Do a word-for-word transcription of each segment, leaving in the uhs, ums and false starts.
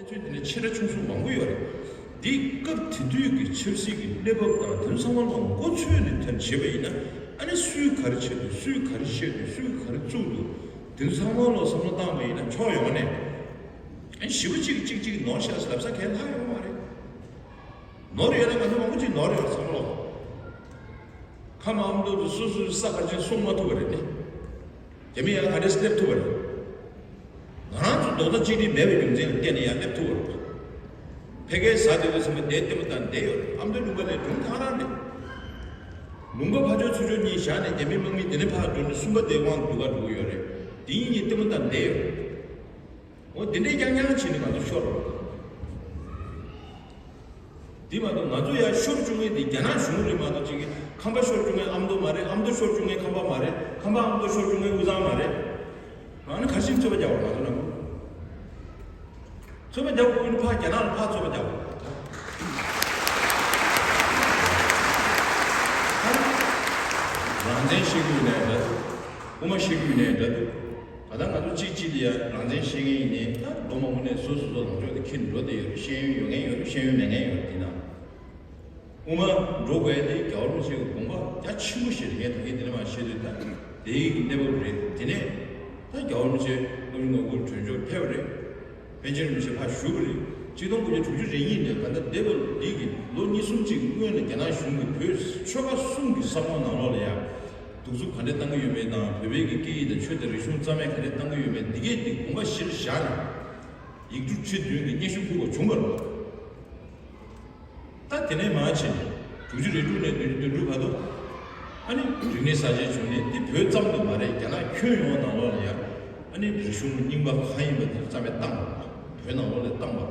ཚུལ་དེ་ནས་ཆེ་ཕྲ་ཆུང་གསུམ་མང་པོ་ཡོད་རེད། འདི་སྐབས་དེ་དུས་ཀྱི་ཆབ་སྲིད་ཀྱི་གནས་བབ་དང་དེ་ཚང་མ་ལ་མགོ་ཚོས་ནས་དེར་བྱེད་པ་ཡིན་ན། ཨ་ནི་སུས་ག་རེ་བྱེད་འདུག་སུས་ག་རེ་བཤད་འདུག་སུས་ག་རེ་བཙུགས་འདུག་དེ་ཚང་མ་ལ་བསམ་བློ་བཏང་བ་ཡིན་ན་ཕྱོགས་ཡོངས་ནས། ཨ་ནི་ཞེ་པོ་གཅིག་གཅིག་གཅིག་ནོར་ཤག་ཟེར་ལབ་ས་གང་ལྷག་ཡོད་མ་རེད། ནོར་ཡོད་ན་ང་ཚོ་མང་པོ་ཅིག་ནོར་ཡོད་བསམ་བློ། ཁ་མ་ཨ་མདོ་དུ་སོ་སོའི་ས་གར་ཅན་སྲུང་མ་ཐུབ་པ་རེད་དེ། རྒྱ་མི་ཡང་ག་འདྲས་སླེབས་ཐུབ་པ་རེད། ང་རང་ཚོ་རྡོག་རྩ་གཅིག་སྒྲིལ་མེད་པའི་རྒྱུ་མཚན་ལ་བརྟེན་ནས་ཡང་སླེབས་ཐུབ་པ་རེད། ཕ་གིའི་ཟ་དེ་ཚོ་ཚང་མ་བསྡད་ལྟད་མོ་བལྟས་བསྡད་ཡོད་རེད། ཨ་མདོའི་ལུང་པ་ལས་སྒྲུང་ཐང་རང་རེད། ལུང་པ་ཕར་ཕྱོགས་ཚུར་ཕྱོགས་གཉིས་བཞག་ནས་རྒྱ་མི་དམག་མི་དེ་ནས་ཕར་འགྲོ་ནས་གསུམ་པ་དེ་དབང་སྡུག་ག་འགྲོ་གི་ཡོད་རེད། དེ་གཉིས་གཉིས་ལྟད་མོ་བལྟས་བསྡད་ཡོད་རེད། འོ་དེ་འདྲའི་རྐྱང་རྐྱང་བྱས་ནས་ང་ཚོ་ཤོར་རོགས། དེ་མ་གཏོགས་ང་ཚོ་ཡར་ཤོར་བཅུག་མཁན་དེ་རྒྱ་ནག་གཞུང་རེད་མ་གཏོགས་ཅིག་གིས་ཁམས་པ་ཤོར་བཅུག་མཁན་ཨ་མདོ་མ་རེད། ཨ་མདོ་ཤོར་བཅུག་མཁན་ཁམས་པ་མ་རེད། ཁམས་པ་ཨ་མདོ་ཤོར་བཅུག་མཁན་དབུས་གཙང་མ་རེད། ཨ་ནི་ག་རེ་བྱས་ནས་ཚོད་དཔག་རྒྱག་དགོས་ང་ཚོ་རྣམས། ཚོད་དཔག་རྒྱག་དགོས་ཀྱི་ནི་ཕར་རྒྱ་ནག་ལ་ཕར་ཚོད་དཔག་རྒྱག་དགོས། ཨ་ནི་རང་བཙན་བཤད་ཀྱི་ཡོད་ནའི་འདྲ་འདུག་དབུ་མ་བཤད་ཀྱི་ཡོད་ནའི་འདྲ་འདུག་ད་ལྟ་ང་ཚོ་གཅིག་གཅིག་ལ་ཡང་རང་བཙན་བཤད་མཁན་ཡིན་ནའི་ད་ལོ་མང་པོ་ནས་སོ་སོ་སོ་ལངས་ཕྱོགས་དེ་འཁྱེར་འགྲོ་བསྡད་ཡོད་རེད། ཤེས་ཡོན་ཡོད་མཁན་ཡོད་རེད། ཤེས་ཡོན་མེད་མཁན་ཡོད་རེད། དེ་ན་དབུ་མ་འགྲོ་དགོས་དེ་རྒྱལ་བ་རིན་པོ་ཆེ་གི་དགོངས་པ་རྒྱ་ཆེན་པོ་ཞིག་རེད། ངས་ད་གིན་དེ་ནས་མར་བཤད་དུས་ད་དེའི་གི་གནས་བབ་རེད། དེ་ནས་ད་རྒྱལ་བ་རིན་པོ་ཆེ་སློབ་གཉེར་ངོ་རྒོལ་གྲོས་ཚོགས་ཕེབས་པ་རེད། པཎ་ཆེན་རིན་པོ་ཆེ་ཕར་བཞུགས་པ་རེད། ཆིག་སྟོང་དགུ་བརྒྱ་དྲུག་ཅུ་རེ་གཉིས་ནས་ད་ལྟ་འདས་པ་འདི་གི་ལོ་གཉིས་གསུམ་ཅིག་སྔོན་ལ་རྒྱ་ནག་གཞུང་གིས་བོད་ཆོལ་ཁ་གསུམ་གྱི་ས་ཁོངས་ནང་ལོགས་ལ་ཡང་གདུག་རྩུབ་ག་འདྲ་བཏང་གི་ཡོད་མེད་དང་། བོད་པའི་གི་སྐད་ཡིག་དང་ཆོས་དང་རིག་གཞུང་རྩ་མེད་ག་འདྲ་བཏང་གི་ཡོད་མེད་འདི་གས་འདི་དགོངས་པ་གཞིར་བཞག་ནས་ཡིག་འབྲུ་ཁྲི་བདུན་གྱི་སྙན་ཞུ་ཕུལ་དགོས་བྱུང་བ་རེད། ད་དེ་ནས་མར་ཕྱིན་ནས་དྲུག་ཅུ་རེ་དྲུག་ནས་བདུན་ཅུ་དོན་དྲུག་བར་དུ་ཨ་ནི་རིག་གནས་གསར་བརྗེ་བྱུང་ནས། དེ་བོད་ཙམ་དུ་མ་རེད། རྒྱ་ནག་ཁྱོན་ཡོངས་ནང་ལོགས་ལ་ཡང་ཨ་ནི་རིག་གཞུང་རྙིང་པ་གང་ཡིན་པ་དེ་རྩ་མེད་བཏང་བ། བོད་ནང་ལོགས་ལ་བཏང་བ།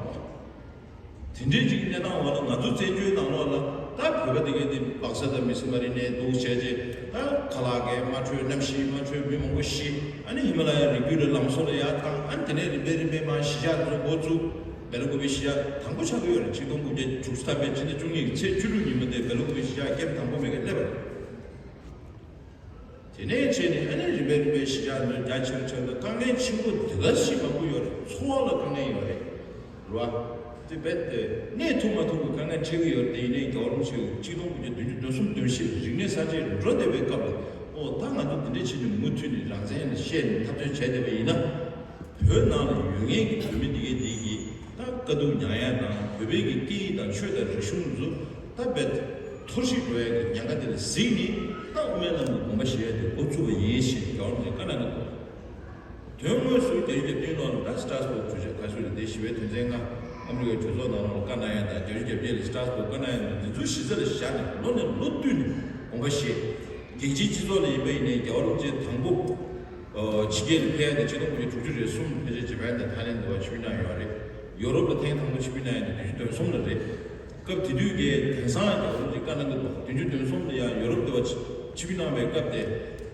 དེ་འདྲའི་ཅིག་གནས་སྟངས་འོག་ལ་ང་ཚོ་བཙན་བྱོལ་ནང་ལོགས་ལ་ད་བོད་པ་དེ་གས་དེ་སྦག་ས་དང་མི་སེར་མ་རིག་གནས་འདུག་བྱས་རྗེས་ད་ཁ་ལག་གིས་དམར་ཁྲོད་གནམ་གཤིས་དམར་ཁྲོད་མི་མང་པོ་ཤི། ཨ་ནི་ཧི་མ་ལ་ཡའི་རི་རྒྱུད་ལ་ལམ་བཟོ་ལ་ཡར་བཏང་། ཨ་ནི་དེ་ནས་རིམ་པས་རིམ་པས་མར་གཞིས་ཆགས་ཚོ་འགོ་བཙུགས། སྦེ་ལ་ཀུ་པེ་གཞིས་ཆགས་དང་པོ་ཆགས་ཀྱི་ཡོད་རེད། ཆིག་སྟོང་དགུ་བརྒྱ་དྲུག་ཅུ་རྩ་བརྒྱད་ཕྱི་ཟླ་བཅུ་གཉིས་ཚེས་བཅུ་དྲུག་ཉིན་མོ་དེ་སྦེ་ལ་ཀུ་པེ་གཞིས་ཆགས་ཀེམ་དང་པོ་མེ་གི་སླེབས་པ་རེད། དེ་ནས་བྱས་ནས་ཨ་ནི་རིམ་པས་རིམ་པས་གཞིས་ཆགས་འདི་རྒྱ་ཆེར་ཆགས་དུས་དཀའ་ངལ་ཆེན་པོ་འདི་ག་ཞིག་མང་པོ་ཡོད་རེད། འཚོ་བ་ལ་དཀའ་ངལ་ཡོད་རེད། རེད་བ། དེ་རྦད་དེ་གནས་ཐུབ་མ་ཐུབ་ཀྱི་དཀའ་ངལ་འཕྲད་ཀྱི་ཡོད་རེད། དེ་ཡིན་ནའི་རྒྱལ་བ་རིན་པོ་ཆེ་གིས་ཆིག་སྟོང་དགུ་བརྒྱ་བདུན་ཅུ་དོན་གསུམ་དོན་བཞི་རིག་གནས་གསར་བརྗེ་འགྲོ་བསྡད་པའི་སྐབས་ལ། ཨོ་ད་ང་ཚོ་འདི་འདྲ་བྱས་ནས་མུ་མཐུད་ནས་རང་བཙན་ལ་བཤད་ནས་འཐབ་རྩོད་བྱས་བསྡད་པ་ཡིན་ན། བོད་ནང་ལ་ཡོད་མཁན་གྱི་བོད་མི་འདི་གས་འདི་གིས་ད་དཀའ་སྡུག་མྱངས་ཡ་དང་། བོད་པའི་གི་སྐད་ཡིག་དང་ཆོས་དང་རིག་གཞུང་འདི་ཚོ་ད་རྦད་འཐོར་ཞིག་འགྲོ་ཡ་གི་ཉེན་ཁ་དེ་ལ་གཟིགས་ནས། ད་དབུ་མའི་ལམ་གྱི་དགོངས་པ་བཞེས་ཡ་དེ་འགོ་བཙུགས་པ་ཡིན་ཞེས་རྒྱལ་བ་རིན་པོ་ཆེས་བཀའ་གནང་གི་འདུག་དོན་དངོས་སུ་རྒྱལ་སྤྱིའི་བརྒྱུད་སྤྲོད་ནང་ལ་ད་སི་ཊར་སི་བྷག་གྲོས་འཆར་ག་ཚོད་རེད། དེ་ཞི་བའི་དོན་ཚན་ལྔ། ཨ་མི་རི་ཀའི་གྲོས་ཚོགས་ནང་ལོགས་ལ་བཀའ་གནང་ཡ་དང་། རྒྱལ་སྤྱིའི་རྒྱབ་སྐྱོར་ལ་སི་ཊར་སི་བྷག་བཀའ་གནང་ཡ་དང་། འདི་ཚོ་གཞི་རྩ་ལ་བཞག་ནས་ལོ་ནས་ལོ་བསྟུད་ནས་དགོངས་པ་བཞེས། རྒྱལ་སྤྱིའི་སྤྱི་ཚོགས་ལ་ཡིན་པ་ཡིན་ནའི་རྒྱལ་བ་རིན་པོ་ཆེ་དང་པོ། ཨོ་ཕྱི་རྒྱལ་ལ་ཕེབས་ཡ་དེ་ཆིག་སྟོང་དགུ་བརྒྱ་དྲུག་ཅུ་རེ་གསུམ་ཕལ་ཆེར་ཇ་པན་དང་ཐའི་ལེན་དུ་བ་ཆིབས་བསྒྱུར་གནང་ཡོད་རེད། ཡོ་རོབ་ལ་ཐེངས་དང་པོ་ཆིབས་བསྒྱུར་གནང་ཡ་དེ་བདུན་ཅུ་དོན་གསུམ་ལ་རེད། སྐབས་དེ་དུས་ཀྱི་དེང་སང་རྒྱལ་བ་རིན་པོ་ཆེས་བཀའ་གནང་གི་འདུག་བདུན་ཅུ་དོན་གསུམ་ལ་ཡང་ཡོ་རོབ་དུ་བ་ཆིབས་བསྒྱུར་གནང་བའི་སྐབས་དེ་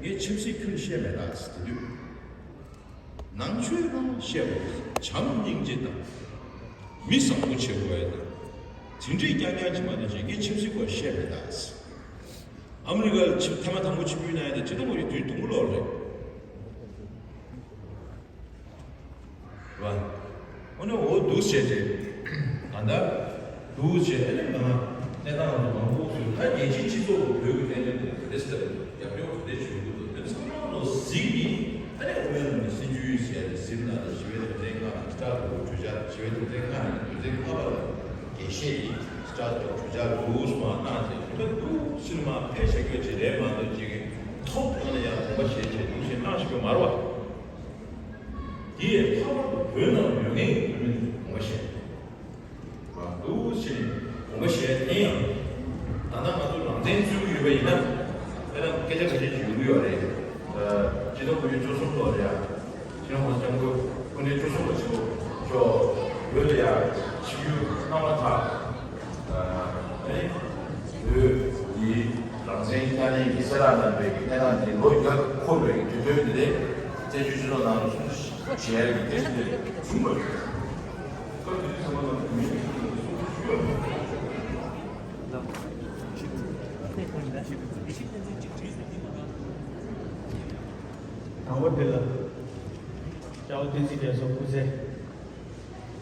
ངས་ཆབ་སྲིད་ཁྱོན་བཤད་མེད་ད་ཟེར། དེ་དུས། ནང་ཆོས་རང་བཤད་པ་ཡིན། བྱམས་སྙིང་རྗེ་དང་། མི་བཟང་པོ་བྱེད་དགོས་ཡ་དང་། དེ་འདྲའི་རྐྱང་རྐྱང་ཅིག་མ་གཏོགས་ཅིག་ངས་ཆབ་སྲིད་སྐོར་བཤད་མེད་ད་ཟེར། ཨ་མི་རི་ཀར་ཆིབས་ཐེངས་མ་དང་པོ་ཆིབས་བསྒྱུར་གནང་ཡ་དེ་ཆིག་སྟོང་དགུ་བརྒྱ་དོན་དགུ་ལོར་རེད། རེད་བ། འོ་ན་འོ་འདུག་བྱས་ཏེ། ད་ལྟ་འདུག་བྱས་ཨ་ནི་ང་གནས་སྟངས་མང་པོ་ཞིག་ད་རྒྱལ་སྤྱིའི་སྤྱི་ཚོགས་ཀྱི་བོད་ཀྱི་གནད་དོན་དེ་དེ་རེད་ཟེར། རྒྱབ་སྐྱོར་དེ་བྱེད་དགོས་འདུག་དེ་ཚང་མ་ལོ་གཟིགས་ནི་ཨ་ནི་དབུ་མའི་ལམ་གྱི་སྲིད་བྱུས་ཟེར་ཏེ་གཟིགས་ན་ད་ཞི་བའི་དོན་ཚན་ལྔ་དང་སི་ཊར་སི་བྷག་གྲོས་འཆར། ཞི་བའི་དོན་ཚན་ལྔ་ནས་དོན་ཚན་ལྔ་པ་ལ་རྒྱས་བཤད་ཡིན། སི་ཊར་སི་བྷག་གྲོས་འཆར་འདུག་སེ་མར་གནང་ཚེ་ད་འདུག་སེ་མར་ཕེབས་བཞག་རྒྱུ་ཅིག་རེད་མ་གཏོགས་ཅིག་གི་ཐོག་ནང་ལ་ཡང་དགོངས་པ་བཞེས་བྱས་འདུག་སེ་གནང་བཞག་རྒྱུ་མ་རེད་བ། དེ་ཡང་ལྷག་པར་དུ་བོད་ནང་ཡོད་མཁན་གྱི་བོད་མི་ཚོས་དགོངས་པ་བཞེས་པ་འདུག་ཕྱིན་ནས་དགོངས་པ་བཞེས་དེ་ཡང་། ད་ལྟ་ང་ཚོ་རང་བཙན་རྩོད་ཀྱི་ཡོད་པ་ཡིན་ན། དཔེར་ན་སྐད་ཆ་ཁ་ཤས་ཤིག་ཡོང་གི་ཡོད་རེད། ཨ་སྤྱི་ལོ་དགུ་བཅུ་བཅུ་གསུམ་ལོ་རེད་ཡ། ཁྱེད་རང་ཚོ་སྐྱབས་མགོན་སྐུ་ཕྲེང་བཅུ་གསུམ་པ་ཆེན་པོ་མཆོག་བོད་ལ་ཡ་ཆིབས་བསྒྱུར་གནང་བ་དང་། ཨ་ནི་བོད་ཀྱི་རང་བཙན་བསྐྱར་ལེན་གྱི་གསལ་བསྒྲགས་གནང་བའི་གི་གནས་སྟངས་དེ་ལོ་བརྒྱ་འཁོར་བའི་གི་དུས་སྟོན་འདི་ལས་བཙན་བྱོལ་སྤྱི་ཚོགས་ནང་དུ་གསུང་བཤད་ཀྱི་གནས་ཚུལ་དེ་བྱུང་བ་རེད། སྐབས་དེ་དུས་ཚང་མ་ལ་མི་ཞུ་ཞུ་ཡོད་མ་རེད། དང་པོ་འདི་ལ་རྒྱལ་བ་བསྟན་འཛིན་རྒྱ་མཚོ་སྐུ་ཚེ།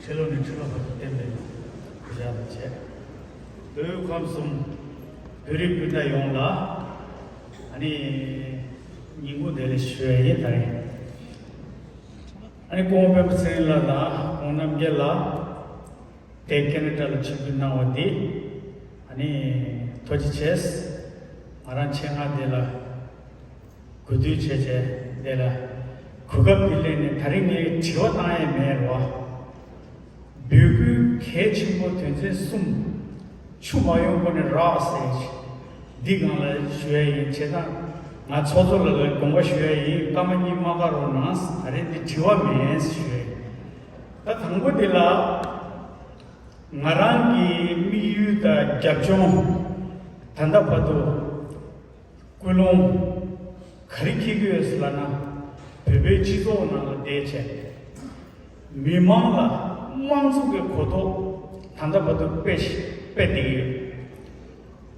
ཕྱི་ལོགས་ནས་ཕྱི་ལོགས་བར་དུ་བསྟན་པའི་གུས་ཕྱག་དང་བཅས། མདོ་དབུས་ཁམས་གསུམ་བོད་རིགས་སྤུན་ཟླ་ཡོངས་ལ་ཨ་ནི་ཉིན་གུང་བདེ་ལེགས་ཞུ་ཡ་ཡིན། ད་རེས་ཨ་ནི་སྐུ་ངོ་སྤེན་པ་ཚེ་རིང་ལགས་དང་སྐུ་ངོ་རྣམ་རྒྱལ་ལགས་དེ་ཁེ་ན་ཌ་ལ་ཆིབས་བསྒྱུར་གནང་བ་འདི་ཨ་ནི་ཐུགས་རྗེ་ཆེ། ང་རང་ཆེད་མངགས་དེ་ལ་གུས་འདུད་བྱས་བྱས་དེ་ལ་གོ་སྐབས་འདི་ལེན་ནས་ད་རིང་ངས་དྲི་བ་བཏང་ཡས་མེད་རོ། འབོད་སྐུལ་གལ་ཆེན་པོ་དོན་ཚན་གསུམ་ཆུ་མ་ཡོང་གོང་ནས་རག་ཟེར། འདི་སྒང་ལ་ཞུ་ཡ་ཡིན། བྱས་ཙང་ང་ཚོགས་གཙོ་ལགས་ལ་དགོངས་པ་ཞུ་ཡ་ཡིན། སྐར་མ་གཉིས་མ་བཀག་རོགས་གནང་། ད་རེས་འདི་དྲི་བ་མེད་ཞུ་ཡ་ཡིན། ད་དང་པོ་འདི་ལ་ང་རང་གི་དམིགས་ཡུལ་དང་རྒྱབ་ལྗོངས་ད་ལྟ་བར་དུ་ཀུན་སློང་ག་རེ་འཁྱེར་གྱི་ཡོད་ཟེར་ལབ་ན། བོད་པའི་སྤྱི་ཚོགས་ནང་ལ་བསྡད་བྱས་མི་མང་ལ་དམངས་གཙོ་གི་གོ་རྟོགས་ད་ལྟ་བར་དུ་སྤེལ་ཞིག་སྤེལ་བསྡད་ཀྱི་ཡོད།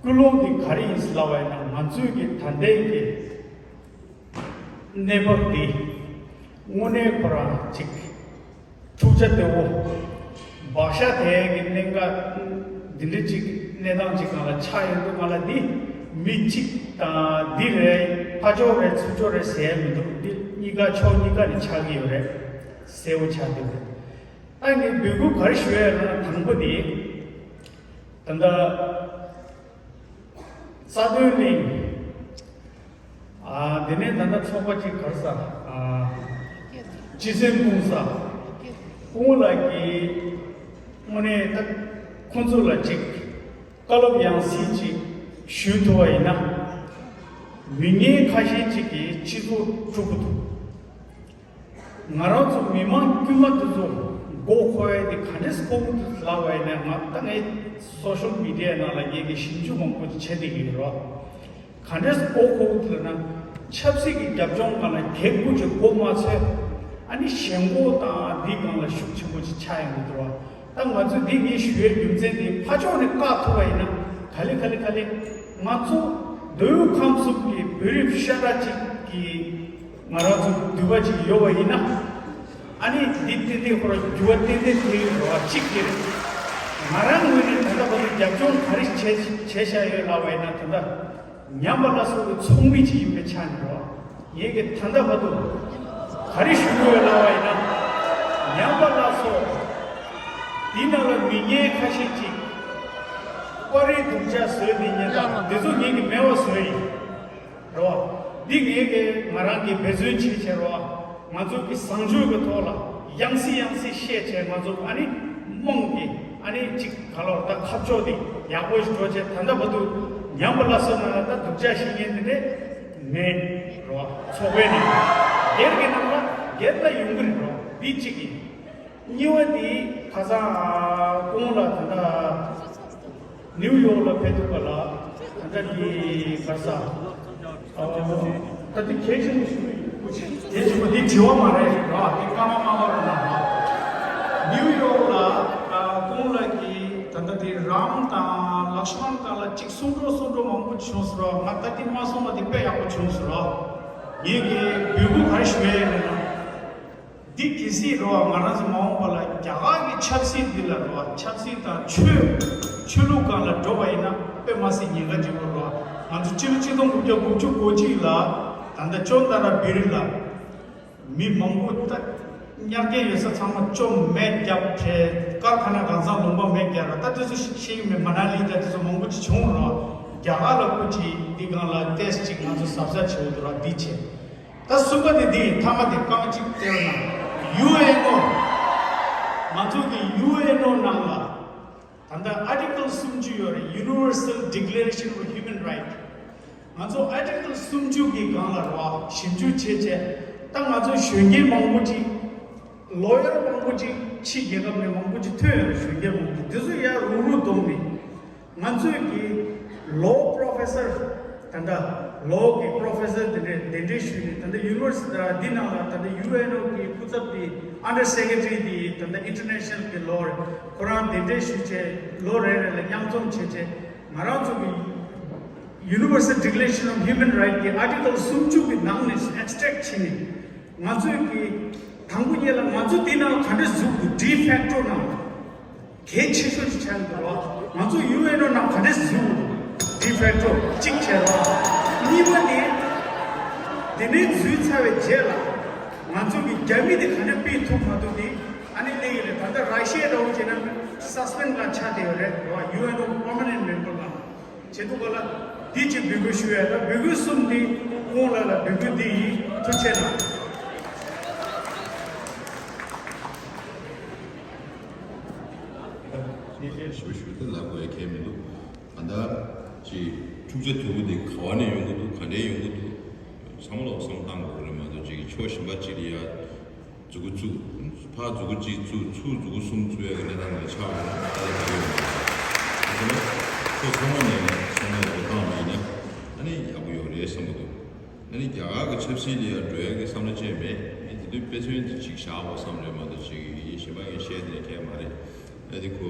ཀུན་སློང་འདི་ག་རེ་ཡིན་ཟེར་ལབ་པ་ཡིན་ན། ང་ཚོའི་གི་ད་ལྟའི་གི་གནས་བབ་འདི་དངོས་གནས་ཁོ་རང་ཅིག་འཁྲུག་ཆ་དོད་པོ་བག་ཆགས་དེ་གི་གནད་འགག་འདི་འདྲ་ཅིག་གནས་སྟངས་ཅིག་སྒང་ལ་ཆགས་ཡོང་དུས་སྒང་ལ། འདི་མི་གཅིག་དང་འདི་རེད་ཕར་ཕྱོགས་རེད་ཚུར་ཕྱོགས་རེད་ཟེར་ཡ་མི་འདུག་འདི་གཉིས་ཀ་ཕྱོགས་གཉིས་ཀ་ནས་ཆགས་ཀྱི་ཡོད་རེད། གསལ་པོ་ཆགས་འདུག་ད་ངས་འབོད་སྐུལ་ག་རེ་ཞུ་ཡ་ཡོད་ན། དང་པོ་དེ་ད་ལྟ་རྩ་དོན་གླེང་། ཨ། དེ་ནས་ད་ལྟ་ཚོགས་པ་གཅིག་ག་རེ་ཟེར། ཨ། སྤྱི་སེམས་སྐུང་ས་སྐུ་ངོ་ལགས་ཀྱིས་དངོས་གནས་ད་ཁོང་ཚོ་ལ་ཅིག་བཀའ་སློབ་ཡང་སྲིད་ཅིག་ཞུ་ཐུབ་པ་ཡིན་ན། མི་ངན་ཁ་ཤས་ཅིག་གིས་སྤྱི་ཚོགས་དཀྲུག་གི་འདུག་ང་རང་ཚོ་མི་མང་དཀྱུས་མ་དེ་ཚོ་མགོ་འཁོར་ཡ་དེ་ག་འདྲས་མགོ་འཁོར་འདུག་ལབ་པ་ཡིན་ན། ང་ད་ངས་སོ་ཤལ་མི་ཌི་ཡ་ནང་ལ་ངས་ཀྱི་ཞིབ་འཇུག་མང་པོ་ཅིག་བྱེད་བསྡད་ཀྱི་ཡོད་རོ། ག་འདྲས་མགོ་འཁོར་འདུག་ལབ་ན། ཆབ་སྲིད་ཀྱི་རྒྱབ་ལྗོངས་སྒང་ལ་གད་མོ་ཅིག་མགོ་མ་ཚོས། ཨ་ནི་ཞེན་ཁོག་དང་འདི་སྒང་ལ་ཤུགས་ཆེན་པོ་ཅིག་ཆགས་ཡོང་གི་འདུག་རོ། ད་ང་ཚོས་འདི་ངས་ཞུ་ཡའི་རྒྱུ་མཚན་དེ་ཕར་ཕྱོགས་ནས་བཀག་ཐུབ་པ་ཡིན་ན། ག་ལེ་ག་ལེ་ག་ལེ་ང་ཚོ་མདོ་དབུས་ཁམས་གསུམ་གྱི་བོད་རིགས་ཤ་སྟག་ཅིག་གིས་ང་རང་ཚོ་འདུས་པ་ཅིག་ཡོད་པ་ཡིན་ན། ཨ་ནི་འདི་ཏན་ཏན་ཁོ་རང་འགྱུར་བ་ཏན་ཏན་ཐེབས་ཡོད་རེད་བ། གཅིག་དེ་རེད། ང་རང་ངོས་ནས་ད་ལྟ་བར་དུ་རྒྱབ་ལྗོངས་ག་རེ་བྱས་བྱས་བཞག་ཡོད་ལབ་པ་ཡིན་ན། ད་ལྟ་ཉམས་པ་སླར་གསོ་གི་ཚོགས་མི་ཅིག་ཡིན་པའི་ཆ་ནས་རེད་བ། ངེད་ཀྱིས་ད་ལྟ་བར་དུ་ག་རེ་ཞུ་གི་ཡོད་ལབ་པ་ཡིན་ན། ཉམས་པ་སླར་གསོ་འདི་ནང་ལ་མི་ངན་ཁ་ཤས་ཅིག་པར་རིས་སྡུག་ཅག་བཟོས་འདི་ཉེན་དང་འདི་ཚོ་ངེད་ཀྱིས་མེད་པ་བཟོས་ཡིན། རེད་བ། འདི་ངེད་ཀྱིས་ང་རང་གིས་འབད་བརྩོན་བྱས་བྱས་རེད་བ། ང་ཚོ་གི་བཟང་སྤྱོད་ཀྱི་ཐོག་ལ་ཡང་སེ་ཡང་སེ་བཤད་བྱས། ང་ཚོ་ཨ་ནི་དམངས་ཀྱི་ཨ་ནི་ཅིག་ག་ལོར་ད་ཁ་ཕྱོགས་དེ་ཡག་པོ་ཞིག་འགྲོ་བྱས། ད་ལྟ་བར་དུ་ཉམས་པ་སླར་གསོ་ནང་ལ་ད་སྡུག་ཅག་བཤད་མཁན་དེ་འདྲས་མེད་རེད་བ། ཚོགས་པའི་ནང་སྒེར་གྱི་ནང་ལ་སྒེར་ལ་ཡོང་གི་རེད་རོ། འདི་གཅིག་ཡིན། གཉིས་པ་དེ་ཁ་སང་ཨ་སྐུ་ངོ་ལགས་ད་ལྟ་ནིའུ་ཡོག་ལ་ཕེབས་འདུག་ག་ལ། ད་ལྟ་དེ་ག་རེ་ཟེར། ཨ། ད་དེ་གལ་ཆེན་པོ་ཞིག་རེད། གལ་ཆེན་པོ་འདི་དྲི་བ་མ་རེད་ར། དེ་སྐར་མ་མང་བ་རེད་ན་ར། ནིའུ་ཡོག་ལ་ཨ་སྐུ་ངོ་ལགས་ཀྱིས་ད་ལྟ་དེ་རམ་དང་ལག་ཤི་མན་སྒང་ལ་ཅིག་གསུང་གྲོས་གསུང་གྲོས་མང་པོ་བྱུང་སོང་ར། ང་ད་དེ་མ་གསུངས་པ་དེ་དཔེ་ཡག་པོ་བྱུང་སོང་ར། ངེད་ཀྱིས་འབོད་སྐུལ་ག་རེ་ཞུ་ཡས་ཡིན་ལབ་ན། འདི་གལ་སྲིད་རེད་བ། ང་རང་ཚོ་མ་འོངས་པ་ལ་རྒྱ་གར་གྱི་ཆབ་སྲིད་འདི་ལ་རེད་བ། ཆབ་སྲིད་དང་ཆོས་ཆོས་ལུགས་སྒང་ལ་འགྲོ་བ་ཡིན་ན་དཔེ་མ་སྲིད་ཉེན་ཁ་ཆེན་པོ་རེད་བ། ང་ཚོ་སྤྱི་ལོ་ཆིག་སྟོང་དགུ་བརྒྱ་དགུ་བཅུ་གོ་གཅིག་ལ་ད་ལྟ་ཅོན་ཏ་ར་བི་རི་ལ་མི་མང་པོ་ད་གཉའ་རྒན་ཡོད་ས་ཚང་མ་བཅོམ་མེད་བརྒྱབ་བྱས། ཀར་ཁ་ན་གང་ཚང་ལུང་པ་མེད་བརྒྱབ་ར། ད་དེ་ཚོ་ཤེས་ཀྱི་མེད། མ་ན་ལི་ད་དེ་ཚོ་མང་པོ་ཅིག་བྱུང་ར། རྒྱ་གར་ལ་སྐུ་མཁྱེན་འདི་སྒང་ལ་ཏོག་ཙམ་ཅིག་ང་ཚོ་གཟབ་གཟབ་བྱེད་དགོས་འདུག་ར། འདི་བྱས། ད་གསུམ་པ་དེ་འདི་ཡིན། ཐ་མ་དེ་རྐང་གཅིག་སྟེར་ན། ཡུ་ཨེན་ཨོ། ང་ཚོ་གི་ཡུ་ཨེན་ཨོ་ནང་ལ་ད་ལྟ་ཨར་ཊི་ཀལ་སུམ་ཅུ་ཡོད་རེད། Universal Declaration of Human Right། ང་ཚོ་ཨར་ཊི་ཀལ་སུམ་ཅུ་གི་སྒང་ལ་ར་ཞིབ་འཇུག་བྱས་བྱས། ད་ང་ཚོ་གཞོན་སྐྱེས་མང་པོ་ཅིག་ལོ་ཡར་མང་པོ་ཅིག་ཕྱི་རྒྱལ་ཁབ་ནས་མང་པོ་ཅིག་ཐོན་ཡོད་རེད། གཞོན་སྐྱེས་མང་པོ་ཅིག་དེ་ཚོ་ཡར་རུག་རུག་གཏོང་ནས། ང་ཚོས་ཀྱི་ལོ་པྲོ་ཕེ་སར། ད་ལྟ་ལོ་གི་པྲོ་ཕེ་སར་དེ་འདྲས་གདན་འདྲེན་ཞུས་ནས། ད་ལྟ་ཡུ་ནི་ཝར་སི་ཊི་འདི་ནང་ལ་ད་ལྟ་ཡུ་ཨེན་ཨོ་གི་སྐུ་ཚབ་དེ་ཨན་ཌར་སེ་ཀེ་ཊ་རི་དེ་ད་ལྟ་ཨིན་ཊར་ནེ་ཤ་ནལ་གི་ལོ་རེད། ཁོ་རང་གདན་འདྲེན་ཞུས་བྱས་ལོ་རེ་རེ་ལ་མཉམ་འཛོམས་བྱས་བྱས། ང་རང་ཚོ་གི་Universal Declaration of Human Right གི་ཨར་ཊི་ཀལ་སུམ་ཅུ་གི་ནང་ནས་ཨེབ་སི་ཊྲེག་བྱས་ནས། ང་ཚོས་ཀྱི་ དང་པོ་ཉིད་ལ་ང་ཚོ་དེ་ནང་ག་འདྲ་ཟུག་འདུག de facto ནང་གལ་ཆེ་ཤོས་ཅིག་ཆགས་འདུག་རོགས། ང་ཚོ་ཡུ་ཨེན་ཨོ་ནང་ག་འདྲ་ཟུག་འདུག de facto གཅིག་བྱས་རོགས། གཉིས་པ་དེ་དེ་ནས་འཛུལ་ཚར་བའི་རྗེས་ལ་ང་ཚོ་གི་རྒྱ་མི་དེ་ག་འདྲ་སྤེལ་ཐུབ་མ་ཐུབ་དེ་ཨ་ནི་གླེང་གི་རེད། ད་ལྟ་ར་ཤི་ཡ་འདྲ་བོ་བྱས་ན་སཱ་སི་པེན་ལ་ཆགས་བསྡད་ཡོད་རེད་རོགས། ཡུ་ཨེན་ཨོ་པར་མ་ནེན་ཊི་མེམ་བར་ལ། བྱེད་དུས་ག་ལ་འདི་གཅིག་འབོད་སྐུལ་ཞུ་ཡ། ད་འབོད་སྐུལ་གསུམ་འདི་ཁོང་ལ་ལ་འབོད་སྐུལ་འདི་ཡིན། ཐུགས་རྗེ་གནང་། ཞུ་ཞུ་དེ་ལབ་དགོས་ཡ་གལ་མི་འདུག་གང་ལྟར་ཅིག་འཁྲུག་ཆ་དོད་པོ་འདི་ག་བ་ནས་ཡོང་གི་འདུག་ག་འདྲས་ཡོང་གི་འདུག་ཚང་མ་ལ་བསམ་བློ་བཏང་དགོས་རེད་མ་གཏོགས་ཅིག་ཕྱོགས་གཞན་པ་ཅིག་ལ་ཡ། མཛུ་གུ་བཙུགས། ཕར་མཛུ་གུ་གཅིག་བཙུགས། ཚུར་མཛུ་གུ་གསུམ་བཙུགས་ཡ་གི་གནས་སྟངས་ལ་ཆགས་ཡོད་ན་ད་ལྟ་ག་ཡོད་མ་རེད། ད་ལྟ་ཁོ་ཚང་མ་ནས་བསམ་བློ་ཡག་པོ་བཏང་བ་ཡིན་ན་ཨ་ནི་ཡག་པོ་ཡོད་རེད་བསམ་གི་འདུག་ཨ་ནི་རྒྱ་གར་གི་ཆབ་སྲིད་ལ་ཡང་འགྲོ་ཡ་གི་བསམ་བློ་ཅན་མེད། ཨ་ནི་དེ་དུས་དཔེ་མཚོན་དེ་ཅིག་བཞག་པ་བསམ་རེད་མ་གཏོགས་ཅིག་གཞན་པ་ངས་བཤད་དེ་ནས་གལ་མ་རེད། ཨ་དེ་ཁོ་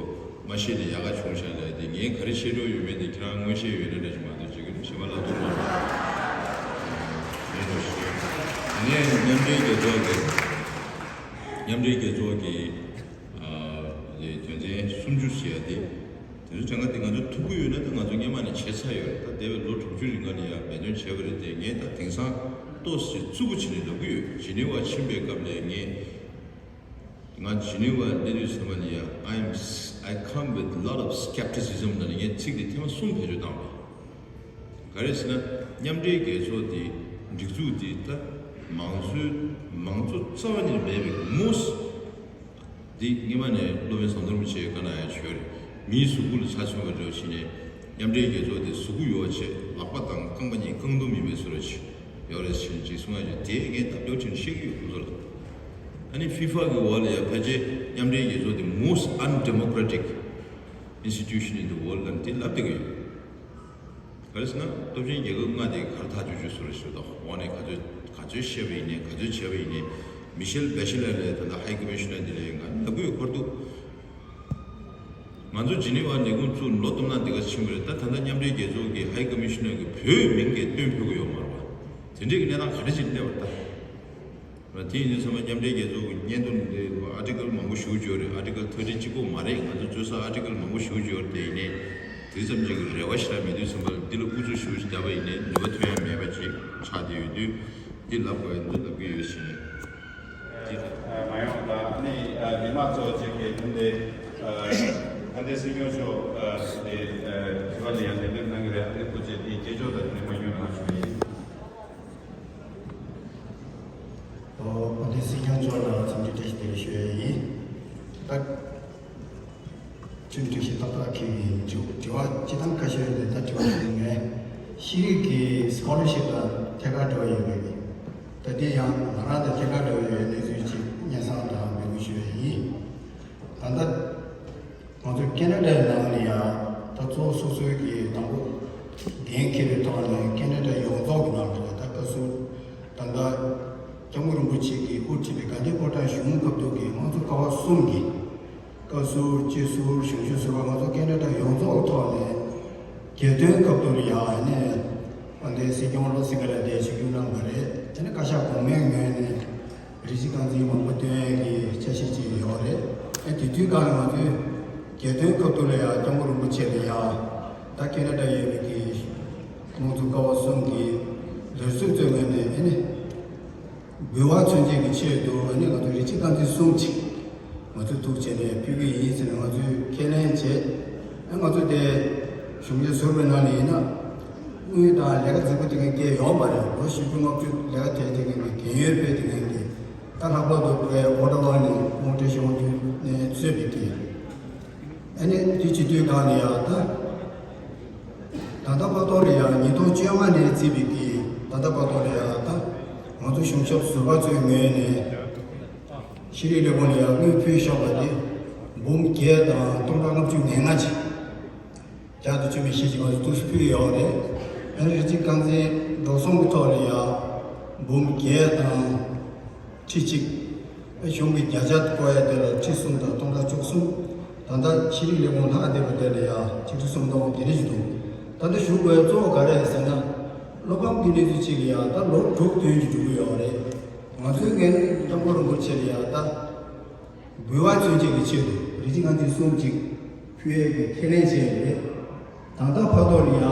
མ་ཤེས་ནས་ཡག་ག་བྱུང་ཤག་ལབ་དེ། ངས་ག་རེ་བཤད་འགྲོ་ཡོད་མེད་དེ་ཁྱེད་རང་མངོན་ཤེས་ཡོད་ན་འདྲ་ཞིག་མ་གཏོགས་ཅིག་གཞན་པ་ལབ་ཐུབ་མ་རེད། ཡིན་འགྲོ་ཞིག་ངས་མཉམ་འབྲེལ་རྒྱལ་ཚོགས་ཀྱི་མཉམ་འབྲེལ་རྒྱལ་ཚོགས་ཀྱི་ཨ་དེ་དོན་ཚན་སུམ་ཅུ་ཞེས་པ་དེ། དེ་ཚོ་གྲངས་ཀ་དེ་ང་ཚོ་ཐུབ་ཀྱི་ཡོད་ན་ད་ང་ཚོ་སྔོན་མ་ནས་བྱས་ཚར་ཡོད་རེད། ད་འདས་པའི་ལོ་དྲུག་ཅུ་རིང་ག་ལ་ཡང་འབད་བརྩོན་བྱས་པ་རེད་དེ། ངས་ད་དེང་སང་ཏོག་ཙམ་རྩུབ་པོ་བྱས་ནས་ལབ་ཀྱི་ཡོད། ཇི་ནི་ཝ་ཕྱིན་པའི་སྐབས་ལ་ངས། ང་ཇི་ནི་ཝ་སླེབས་དུས་ཙམ་པ་ལ་ཡ། I am I come with lot of skepticism ལབ་ནས་ངས་ཚིག་དེ་ཐེངས་མ་གསུམ་བེད་སྤྱོད་བཏང་བ། ག་རེ་ཟེར་ན་མཉམ་འབྲེལ་རྒྱལ་ཚོགས་དེ་སྒྲིག་འཛུགས་དེ་ད་མང་གཙོའི་མང་གཙོ་རྩ་བ་ཉིད་ནས་མེད་པའི་མོ་སི་འདི་སྔོན་མ་ནས་སློབ་དཔོན་ཟམ་གདོང་རིན་པོ་ཆེས་བཀའ་གནང་ཡ་བྱོས་རེད། མིའི་གཟུགས་པོ་ལ་ཆ་མཚོན་པ་འདྲ་བོ་བྱས་ནས་མཉམ་འབྲེལ་རྒྱལ་ཚོགས་དེ་གཟུགས་པོ་ཡོ་བྱས་ལག་པ་དང་རྐང་པ་གཉིས་རྐང་དུམ་ཡིན་པའི་བཟོ་འདྲ་ཅིག་ཡོད་རེད་ཟེར་ཅིག་གསུང་ཡ་ཅིག་དེ་ངས་ད་ལྟ་བྱས་ནས་བཤད་ཀྱི་ཡོད་ཁོང་ཚོ་ལ། ཨ་ནི་ཧྥི་ཧྥ་གི་འོག་ལ་ཡ་ཕལ་ཆེར་མཉམ་འབྲེལ་རྒྱལ་ཚོགས་དེ་most undemocratic institution in the world ལབ་དེ་ལབ་བསྡད་ཀྱི་ཡོད། ག་རེ་ཟེར་ན་སྟོབས་ཆེན་རྒྱལ་ཁབ་ལྔ་དེ་གར་ཐག་ཆོད་ཆོད་བཟོ་རེད་ཟེར་དོ། འོག་ནས་ག་ཚོད་ག་ཚོད་བཤད་པ་ཡིན་ནའི་ག་ཚོད་བྱས་པ་ཡིན་ནའི་མི་ཤེལ་བྷེ་ཤེ་ལེ་ལས་ད་ལྟ་ཧའི་ཀོ་མི་ཤི་ནར་འདི་ལས་ང་ལབ་ཀྱི་ཡོད་ཁར་འདུག་ང་ཚོ་ཇི་ནི་ཝ་ལས་ཁུངས་བཙུགས་ལོ་སྟོང་ཕྲག་འདི་ག་ཕྱིན་པ་རེད། ད་ད་ལྟ་མཉམ་འབྲེལ་རྒྱལ་ཚོགས་ཀྱི་ཧའི་ཀོ་མི་ཤི་ནར་གྱི་བོད་མིང་གི་སྟོན་ཕོད་ཀྱི་ཡོད་མ་རེད་བ། དེ་འདྲའི་གི་གནས་སྟངས་ག་འདྲ་ཅིག་གནས་པ་རེད་ད། དེ་ཡིན་དུས་ཚང་མ་མཉམ་འབྲེལ་རྒྱལ་ཚོགས་ཀྱི་སྙན་ཐོ་འདི་ཨར་ཊི་ཀལ་མང་པོ་ཞེ་པོ་ཅིག་ཡོད་རེད། ཨར་ཊི་ཀལ་ཐར་ཊི་གཅིག་པོ་མ་རེད། ང་ཚོ་རྩོད་ས་ཨར་ཊི་ཀལ་མང་པོ་ཞེ་པོ་ཅིག་ཡོད་རེད། དེ་ཡིན་ནའི་དེ་ཙམ་ཅིག་གི་རེ་བ་ཞིག་རག་མེད་དུས་ཙམ་པ་ལ་འདི་ལ་ཨུ་ཚུགས་ཞེ་པོ་ཅིག་བརྒྱབ་པ་ཡིན་ནའི་ནུས་པ་ཐོན་ཡ་མེད་པ་ཅིག་ཆགས་བསྡད་ཡོད་དུས། འདི་ལབ་དགོས་ཡ་འདི་ལབ་ཀྱི་ཡོད་ཞེས་ནས། འདི་རེད། མ་ཡོང་ད་ནི་མི་མང་ཚོ་ཅིག་གི་ལུང་དེ་དགའ་ལྡན་སྲིད་སྐྱོང་མཆོག་དེ་དྲི་བ་ལ་ཡང་ལན་འདེབས་གནང་གི་རེད། ཨ་ནི་སྐུ་མཁྱེན་དེ་སྐྱེས་མཆོག་དང་དེ་མ་ཡོང་ན་ཞུ་ཡིན། ཨོ། དགའ་ལྡན་སྲིད་སྐྱོང་མཆོག་ལ་འཚམས་འདྲི་བཀྲ་ཤིས་བདེ་ལེགས་ཞུ་ཡ་ཡིན། ད་ཁྱོད་འགྲེལ་བཤད་ཏག་ཏག་འཁྱེར་ཡིན། དྲི་དྲི་བ་སྤྱིར་བཏང་ཁ་ཤས་ཡོད་དེ་ད་དྲི་བ་ཞུ་ངས། ཤེས་རིག་གི་སི་ཀོ་ལར་ཤིབ་དང་ཐད་ཀར་འབྲེལ་བ་ཡོད་པའི་ད་དེ་ཡང་ང་རང་དང་ཐད་ཀར་འབྲེལ་བ་ཡོད་པའི་གནས་ཚུལ་ཅིག་སྙན་སེང་དང་འབོད་སྐུལ་ཞུ་ཡ་ཡིན། ད་ལྟ། ང་ཚོ་ཁེ་ན་ཌའི་ནང་ལ་ཡང་ད་གཙོ་བོ་སོ་སོའི་གི་དང་པོ་འགན་འཁྱེར་བའི་ཐོག་ནས་ཁེ་ན་ཌ་ཡོངས་རྫོགས་ཀྱི་ནང་ལ་ད་སྐབས་སུ་ད་ལྟ་སྐྱབས་མགོན་རིན་པོ་ཆེ་གིས་དབུ་ཁྲིད་པའི་དགའ་ལྡན་ཕོ་བྲང་གཞུང་སྐབས་དུ་གི་དམངས་གཙོ་ཀ་བ་གསུམ་གྱི་སྐབས་སུ་སྤྱི་ཟུར་གཞུང་ཞབས་ཟུར་པ་ང་ཚོ་ཁེ་ན་ཌ་ཡོངས་རྫོགས་ཀྱི་ཐོག་ནས་རྒྱལ་དོན་སྐབས་དུ་ལ་ཡང་ནས་དཔལ་ལྡན་སྲིད་སྐྱོང་བློ་གསལ་དགའ་ལགས་དེ་ཆིབས་བསྒྱུར་གནང་བ་རེད། དེ་ནས་བཀའ་ཤག་གོང་མའི་ངོས་ནས། རིན་ཆེན་རྐང་འཛིན་མང་པོ་བཏོན་ཡས་ཀྱི་འཆར་གཞི་ཅིག་ཡོད་རེད། ཨ་དེ་དུས་སྒང་ལ་ང་ཚོས་རྒྱལ་དོན་སྐབས་དུ་ལ་ཡང་སྐྱབས་མགོན་རིན་པོ་ཆེ་ལ་ཡང་ད་ཁེ་ན་ཌ་ཡོད་པའི་གི་དམངས་གཙོ་ཀ་བ་གསུམ་གྱི་ལས་ཟུར་གཙོས་ངོས་ནས་ཨ་ནི་འབུལ་བ་མཚོན་བྱེད་ཀྱི་ཆེད་དུ་ཨ་ནི་ང་ཚོ་རིན་ཆེན་རྐང་འཛིན་གསུམ་ཅིག་ང་ཚོས་ཐུགས་བྱས་ནས་ཕུལ་གི་ཡིན་ཟེར་ནས་ང་ཚོས་ཁས་ལེན་བྱས། ཨ་ང་ཚོ་དེ་གཞུང་འབྲེལ་ཟུར་པའི་ནང་ནས་ཡིན་ན་དངུལ་དང་ལས་ཀ་མཛུབ་གུ་དེ་གའི་སྐྱེལ་ཡོད་མ་རེད། ལོ་བཞི་བཅུ་ལྔ་བཅུ་ལས་ཀ་དེ་དེ་གའི་གི་རྒན་ཡོལ་ཕེབས་དེ་གའི་གི་ད་ལྷག་པར་དུ་བའི་ཨོ་ཊ་ཝ་ནས་ཁོང་བཀྲ་ཤིས་དབང་འདུས་ནས་གཙོས་པའི་གི་ཨ་ནི་དེ་བྱེད་དུས་སྒང་ལ་ཡང་ད་ད་ལྟ་བར་དུ་ལ་ཡང་ཉིས་སྟོང་བཅོ་ལྔ་ནས་བརྩིས་པའི་གི་ད་ལྟ་བར་དུ་ལ་ཡང་ད་ང་ཚོ་གཞུང་ཞབས་ཟུར་པ་ཚོའི་ངོས་ནས་ཤེས་རིག་ལས་ཁུངས་ལ་ཡང་དངུལ་ཕུལ་བཞག་པ་དེ་འབུམ་བརྒྱད་དང་སྟོང་ཕྲག་ལྔ་བཅུ་ང་ལྔ་ཅིག་བརྒྱ་དང་བཅུ་མེད་བཞི་ཅིག་ང་ཚོ་ཐུགས་སུ་ཕུལ་ཡོད་རེད། ཨ་ནི་རིན་ཆེན་རྐང་འཛིན་འགྲོ་སོང་གི་ཐོག་ལ་ཡང་འབུམ་བརྒྱད་དང་ཁྲི་གཅིག་གཞུང་གི་བརྒྱ་ཆ་བཀོད་ཡ་དེ་ལ་ཁྲི་གསུམ་དང་སྟོང་ཕྲག་བཅུ་གསུམ། ད་ལྟ་ཤེས་རིག་ལས་ཁུངས་ལྷག་བསྡད་པ་དེ་ལ་ཡང་ཆིག་ཁྲི་སུམ་སྟོང་དེ་འདྲ་ཞིག་འདུག་ད་ལྟ་ཞུ་དགོས་གཙོ་བོ་ག་རེ་རེད་ཟེར་ན། བློ་ཕམ་གྱི་གནས་ཚུལ་གཅིག་ལ་ཡང་ད་ལོ་དྲུག་བདུན་ཞིག་འགྲོ་གི་ཡོད་རེད། ང་ཚོའི་ངས་སྐྱབས་མགོན་རིན་པོ་ཆེ་ལ་ཡང་ད་འབུལ་བ་མཚོན་བྱེད་ཀྱི་ཆེད་དུ་རིགས་གཅིག་རྐང་འཛིན་གསུམ་གཅིག་ཕུལ་ཡས་ཀྱི་ཁས་ལེན་བྱས་ཡོད་རེད། ད་ལྟ་བར་དུ་ལ་ཡང་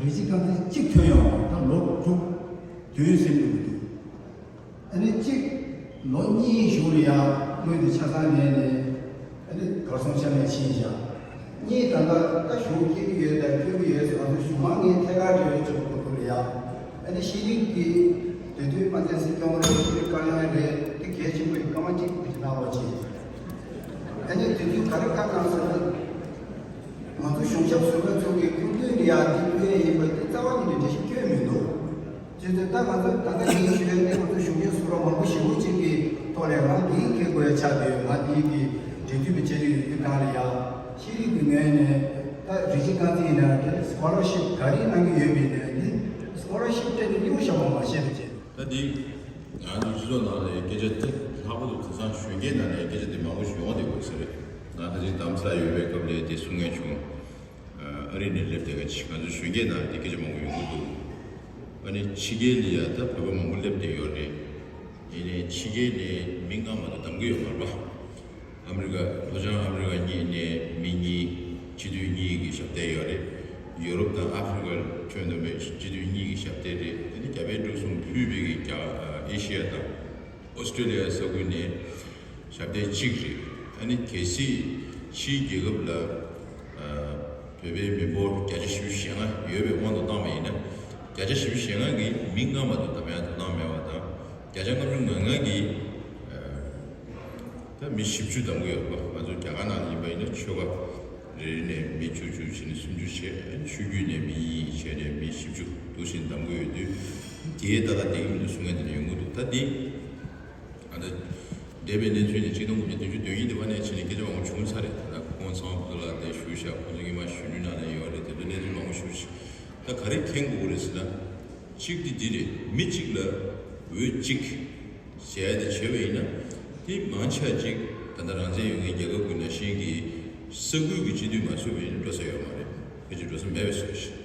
རིགས་གཅིག་རྐང་འཛིན་གཅིག་ཐོན་ཡོང་བ་ད་ལོ་དྲུག་བདུན་ཟིན་འགྲོ་གི་འདུག་ཨ་ནི་གཅིག་ལོ་གཉིས་གཞུག་ལ་ཡང་སྔོན་དུ་ཆ་ཚང་ལེན་ནས། ཨ་ནི་གར་སོང་ཆ་མེད་ཕྱིན་བཞག་གཉིས་ད་ལྟ་ད་གཞུང་སྐྱེལ་གྱི་ཡོད་དང་སྐྱོད་ཀྱི་ཡོད་ཟེར་ང་ཚོ་གཞུང་མང་ངས་ཐད་ཀར་འབྲེལ་བའི་ཆོག་ཏུ་ལ་ཡ། ཨ་ནི་ཤེས་རིག་གི་དེ་དུས་དམངས་ཆེན་སྲིད་སྐྱོང་རེད། ཤེས་རིག་བཀའ་བློན་རེད། དེ་གལ་ཆེན་པོ་ཡིན། སྐར་མ་གཅིག་དེ་གནང་རོགས་གྱིས། ཨ་ནི་དེ་དུས་ག་རེ་བཀའ་གནང་ཟེར་ན། ང་ཚོ་གཞུང་ཞབས་ཟུར་པ་ཚོ་གི་སྐུ་མདུན་ལ་ཡ་དེ་ཕུལ་ཡས་ཡིན་པ་དེ་རྩ་བ་ཉིད་ནས་འགྲེལ་བཤད་སྐྱོན་མི་འདུག་བྱས་ཙང་ད་ང་ཚོ་ད་ལྟ་ཡིན་ཞུ་ཡ་ནི་ང་ཚོ་གཞུང་འབྲེལ་ཟུར་པ་མང་པོ་ཞེ་པོ་ཅིག་གི་ཐོག་ལས་ང་འདིའི་ཁེ་དགོས་ཡ་ཆགས་བསྡད་ཡོད། ང་འདིའི་གི་འབྲེལ་མཐུད་པའི་བྱེད་ཀྱི་ཡོད་དུས་གང་ལ་ཡ་ཤེས་རིག་གི་ངོས་ནས་ད་རིགས་གཅིག་རྐང་འཛིན་ཡིན་ན་དེ་སྐོ་ལར་ཤིབ་ག་རེ་གནང་གི་ཡོད་མེད་ནས་འདི་སྐོ་ལར་ཤིབ་སྤྲད་ནས་གཉིས་པོ་བཞག་པ་མ་ཤེས་པ་བྱས། ད་འདི་ང་ཚོ་སྤྱི་ཚོགས་ནང་ལ་སྐད་ཆ་དེ་ལྷག་པར་དུ་དེང་སང་གཞོན་སྐྱེས་ནང་ནས་སྐད་ཆ་དེ་མང་པོ་ཞིག་ཡོང་བསྡད་ཡོད་ས་རེད། ང་ད་ཅིག་རྡ་རམ་ས་ལ་ཡོད་པའི་སྐབས་ལ་དེ་གསུང་མཁན་བྱུང་། ཨ་རི་ནས་སླེབས་བསྡད་མཁན་ཅིག་ང་ཚོ་གཞོན་སྐྱེས་ནང་དེ་སྐད་ཆ་མང་པོ་ཡོང་གི་འདུག་ཨ་ནི་ཕྱི་རྒྱལ་ལ་ཡ་ད་བོད་པ་མང་པོ་སླེབས་བསྡད་ཡོད་རེད། ཡིན་ནའི་ཕྱི་རྒྱལ་ནས་མི་ལྔ་མ་གཏོགས་བདམས་ཀྱི་ཡོད་མ་རེད་པ། ཨ་མི་རི་ཀ་ལྷོ་བྱང་ཨ་མི་རི་ཀ་གཉིས་ནས་མི་གཉིས་སྤྱི་འཐུས་གཉིས་ཀྱི་ཞབས་སྟེགས་ཡོད་རེད། ཡོ་རོབ་དང་ཨ་ཧྥེ་རི་ཀ་ཁྱོན་བསྡོམས་པའི་སྤྱི་འཐུས་གཉིས་ཀྱི་ཞབས་སྟེགས་རེད། དེ་ནི་རྒྱ་བལ་འབྲུག་གསུམ་ཕུད་པའི་གི་རྒྱ་ཨེ་ཤི་ཡ་དང་ཨོ་སི་ཀྲེ་ལི་ཡ་ས་ཁུལ་ནས་ཞབས་སྟེགས་གཅིག་རེད། ཨ་ནི་གལ་སྲིད་ཕྱིའི་རྒྱལ་ཁབ་ལ་བོད་པའི་མི་འབོར་བརྒྱ་ཆ་བཞི་བཅུ་ཞེ་ལྔ་ཡོད་པའི་དབང་དུ་བཏང་བ་ཡིན་ན། བརྒྱ་ཆ་བཞི་བཅུ་ཞེ་ལྔ་གིས་མི་ལྔ་མ་གཏོགས་བདམས་ཡ་ཐོབ་ཐང་མེད་པ་དང་། བརྒྱ་ཆ་ལྔ་བཅུ་ང་ལྔ་གིས་ད་མི་བཞི་བཅུ་བདམས་ཀྱི་ཡོད་པ། ང་ཚོ་རྒྱ་གར་ནང་ལ་ཡིན་པ་ཡིན་ན་ཆོལ་ཁ་རེ་རེ་ནས་མི་བཅུ་བཅུ་བྱས་ནས་སུམ་ཅུ་བྱས། ཆོས་བརྒྱུད་ནས་མི་གཉིས་བྱས་ནས་མི་བཞི་བཅུ་འདུག་བཞིན་བདམས་ཀྱི་ཡོད་དུས། དེའི་ལྟ་ལ་བསྡད་ཀྱི་མི་འདུག་གསུང་མཁན་དེ་འདྲ་ཡོང་གི་འདུག་ད་འདི་ཨ་ད་འདས་པའི་གནས་ཚུལ་ནི་ཆིག་སྟོང་དགུ་བརྒྱ་བདུན་ཅུ་དོན་གཉིས་དེ་བ་ནས་ཕྱིན་ནས་སྐད་ཆ་མང་པོ་བྱུང་ཚར་རེད། ད་ཁོང་ཚང་བོད་ལ་དེ་ཞུ་ཤག་ཁོང་ཚོ་སྔོན་མ་གཞོན་ནུའི་ནང་ནས་ཡོད་རེད། དེ་ཚོ་གནས་ཚུལ་མང་པོ་ཞུ་ཤག་ད་ག་རེ་མཁྱེན་དགོས་རེད་ཟེར་ན། གཅིག་དེ་འདི་རེད། མི་གཅིག་ལ་འོས་གཅིག་ཟེར་ཡ་དེ་བྱས་པ་ཡིན་ན། དེ་མང་ཆེ་གཅིག་ད་ལྟ་རང་བཙན་ཡོད་མཁན་རྒྱལ་ཁབ་ཀྱི་ནང་བཞིན་གྱི་ས་ཁུལ་གྱི་སྤྱི་འཐུས་མ་བཟོས་པ་ཡིན་ན་འགྲོ་ས་ཡོད་མ་རེད། ཕལ་ཆེར་འགྲོ་ས་མེད་པའི་བཟོ་ཞིག་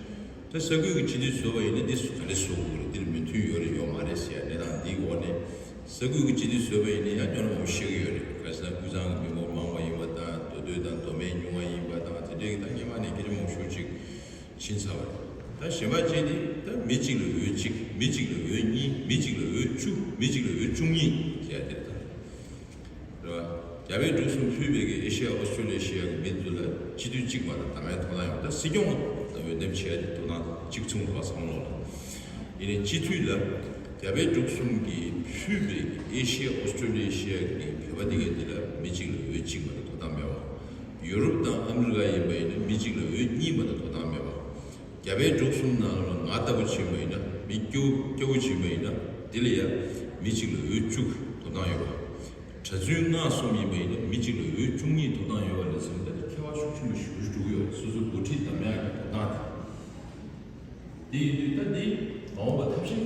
ད་ས་ཁུལ་གྱི་སྤྱི་འཐུས་བཟོས་པ་ཡིན་ན་འདི་ག་འདྲ་བཟོ་དགོས་རེད། འདིར་མོས་མཐུན་ཡོད་རེད་ཡོད་མ་རེད་ཟེར་ཡ་གནས་སྟངས་འདིའི་འོག་ནས་ས་ཁུལ་གྱི་སྤྱི་འཐུས་བཟོས་པ་ཡིན་ན་ཡང་སྐྱོན་མང་པོ་བཤད་ཀྱི་ཡོད་རེད། ག་རེ་ཟེར་ན་དབུས་གཙང་གི་མི་འབོར་མང་བ་ཡིན་པ་དང་། མདོ་སྟོད་དང་མདོ་སྨད་ཉུང་བ་ཡིན་པ་དང་། དེ་འདྲའི་གི་ད་སྔོན་མ་ནས་སྐད་ཆ་མང་པོ་ཞེ་པོ་ཅིག་ཕྱིན་ཚར་བ་རེད། ད་གཞན་པ་གཅིག་ནི་ད་མི་གཅིག་ལ་འོས་གཅིག་མི་གཅིག་ལ་འོས་གཉིས། མི་གཅིག་ལ་འོས་བཅུ། མི་གཅིག་ལ་འོས་བཅུ་གཉིས་ཟེར་ཡ་དེ་རེད། ད་རེད་བ། རྒྱ་བལ་འབྲུག་གསུམ་ཕུད་པའི་གི་ཨེ་ཤི་ཡ་ཨོ་སི་ཀྲོ་ལི་ཡ་ཨེ་ཤི་ཡ་གི་མི་ཚོ་ལ་སྤྱི་འཐུས་གཅིག་མ་གཏོགས་བདམས་ཡ་ཐོབ་ཐང་ཡོད། ད་སྲིད་སྐྱོང་ལ་འོས་འདེམས་བྱས་ཏེ་ཐོབ་ཐང་གཅིག་མཚུངས་རེད་བསམ་བློ་ལ། ཡིན་ནའི་སྤྱི་འཐུས་ལ་རྒྱ་བལ་འབྲུག་གསུམ་གྱིས་ཕུད་པའི་གི་ཨེ་ཤི་ཡ་ཨོ་སི་ཀྲོ་ལི་ཡ་ཨེ་ཤི་ཡ་གི་བོད་པ་འདི་གའི་འདི་ལ་མི་གཅིག་ལ་འོས་གཅིག་མ་གཏོགས་ཐོབ་ཐང་མེད་པ། ཡུ་རོབ་དང་ཨ་མི་རི་ཀ་ཡིན་པ་ཡིན་ན་མི་གཅིག་ལ་འོས་གཉིས་མ་གཏོགས་ཐོབ་ཐང་མེད་པ། རྒྱ་བལ་འབྲུག་གསུམ་ནང་ལ་ང་ལྟ་བུ་ཕྱིན་པ་ཡིན་ན། མི་སྐྱོ་སྐྱོ་བོ་ཕྱིན་པ་ཡིན་ན་འདི་ལ་ཡང་མི་གཅིག་ལ་འོས་བཅུ་ཐོབ་ཐང་ཡོད་པ། གྲྭ་བཙུན་ལྔ་གསུམ་ཡིན་པ་ཡིན་ན་མི་གཅིག་ལ་འོས་བཅུ་གཉིས་ཐོབ་ཐང་ཡོད་པ་ལ་ཟེར་ན། ད་འདི་ཁྱད་པར་ཤུགས་ཆེན་པོ་ཞེ་པོ་ཅིག་འགྲོ་གི་ཡོད་རེད། སོ་སོའི་འགོ་ཁྲིད་འདེམས་ཡག་གི་ཐོབ་ཐང་དེ། དེ་ཡིན་དུས་ད་འདི་མ་འོངས་པ་ཐབས་ཤེས་